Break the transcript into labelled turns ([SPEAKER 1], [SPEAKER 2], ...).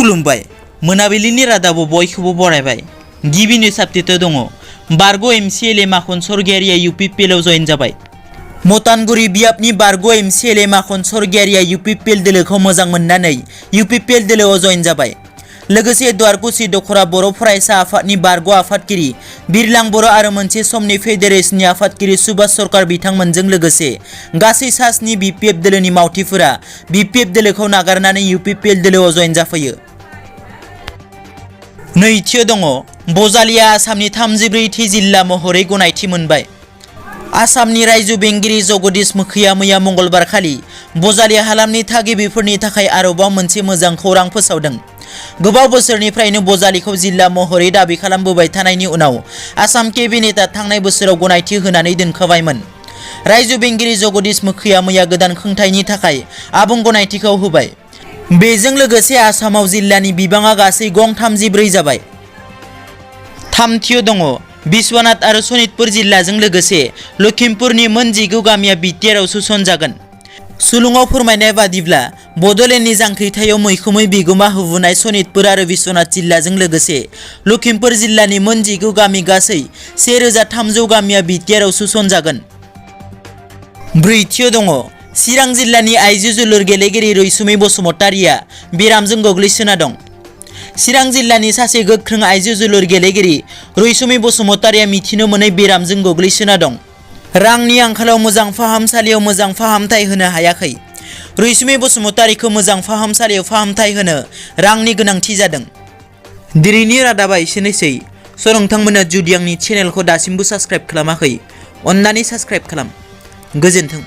[SPEAKER 1] खुलुमबाय मोनाबिलिनि रादाबाव बयखौबो बरायबाय। गिबि निउस आपडेटआव दङ बारग' एमसिएलए माखन सरगियारिया UPPL आव जयेन जाबाय। मतानगुरि बियाबनि बारग' एमसिएलए माखन सरगियारिया UPPL दोलोखौ मोजां मोननानै UPPL दोलोआव जयेन जाबाय। लोगोसे द्वारकुसि दखरा बर' फरायसा आफादनि बारग' आफादगिरि बिरलां बर' आरो मोनसे समनि फेडारेशननि आफादगिरि सुभाष सरकार बिथांमोनजों लोगोसे गासै सास्नि BPF दोलोनि मावथिफोरा BPF दोलोखौ नागारनानै UPPL दोलोआव जयेन जाफैयो। नैथियाव दङ बजालिया आसामनि 34थि जिल्ला महरै गनायथि मोनबाय। आसामनि रायजो बेंगिरि जगदीश मुखिया मैया मंगलबार खालि बजालिया हालामनि थागिबिफोरनि थाखाय आरोबाव मोनसे मोजां खौरां फोसावदों। गोबाव बोसोरनिफ्रायनो बजालिखौ जिल्ला महरै दाबि खालामबोबाय थानायनि उनाव आसाम केबिनेटआ थांनाय बोसोराव गनायथि होनानै दोनखाबायमोन। रायजो बेंगिरि जगदीश मुखिया मैया गोदान खुंथायनि थाखाय आबुं गनायथिखौ होबाय। बेजों लोगोसे आसामाव जिल्लानि बिबाङा गासै गं 34 जाबाय। थामथियाव दङ बिश्वनाथ आरो सनितपुर जिल्लाजों लोगोसे लखिमपुरनि मोन 19 गामिया BTR आव सोसनजागोन। सुलुङाव फोरमायनाय बादिब्ला बड'लेण्डनि जांख्रिथायाव मैखोमै बिगोमा होबोनाय सनितपुर आरो बिश्वनाथ जिल्लाजों लोगोसे लखिमपुर जिल्लानि मोन 19 गामि गासै 1300 गामिया BTR आव सोसनजागोन। ब्रैथियाव दङ चिरां जिल्लानि आइजो जोलुर गेलेगिरि रैसुमै बसुमतारिया बेरामजों गोग्लैसोना दं। चिरां जिल्लानि सासे गोख्रों आइजो जोलुर गेलेगिरि रैसुमै बसुमतारिया मिथिनो मोनै बेरामजों गोग्लैसोना दं। रांनि आंखालाव मोजां फाहामसालियाव मोजां फाहामथाय होनो हायाखै। रैसुमै बसुमतारिखौ मोजां फाहामसालियाव फाहामथाय होनो रांनि गोनांथि जादों। दिनैनि रादाबा एसेनोसै। नोंथांमोना जुदि आंनि चेनेलखौ दासिमबो साबस्क्राइब खालामाखै अन्नानै साबस्क्राइब खालाम। गोजोन्थों।